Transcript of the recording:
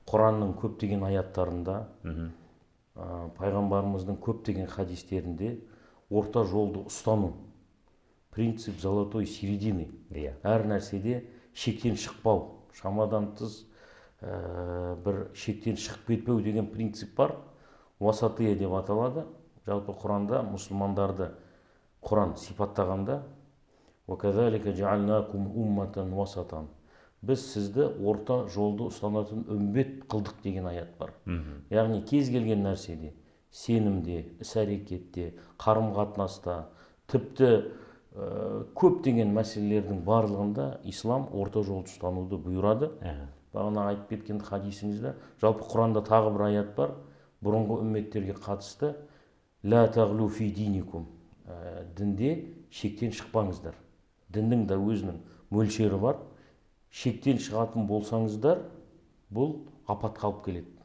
Құранның көптеген аяттарында, пайғамбарымыздың көптеген хадистерінде орта жолды ұстану, принцип золотой середины, әр нәрседе шектен шықпау, шамадан тыс бір шектен шығып кетпеу деген принцип бар. Уасатия деп аталады. Жалпы Құранда мұсылмандарды Құран сипаттағанда «Уаказалика жаалнакум умматан уасатан», біз сізді орта жолды ұстанатын үмбет қылдық деген аят бар. Яғни кез келген нәрседе, сенімде, іс-әрекетте, қарым-қатынаста, тіпті көптеген мәселелердің барлығында ислам орта жолды ұстануды бұйырады. Бағана айтып кеткен хадисіңізде, жалпы Құранда тағы бір аят бар, бұрынғы үмметтерге қатысты «Ла тағлу фи диникум», дінде шектен шықпаңыздар. Діннің де өзінің мөлшері бар. Шектен шығатын болсаңыздар, бұл апатқа алып келеді.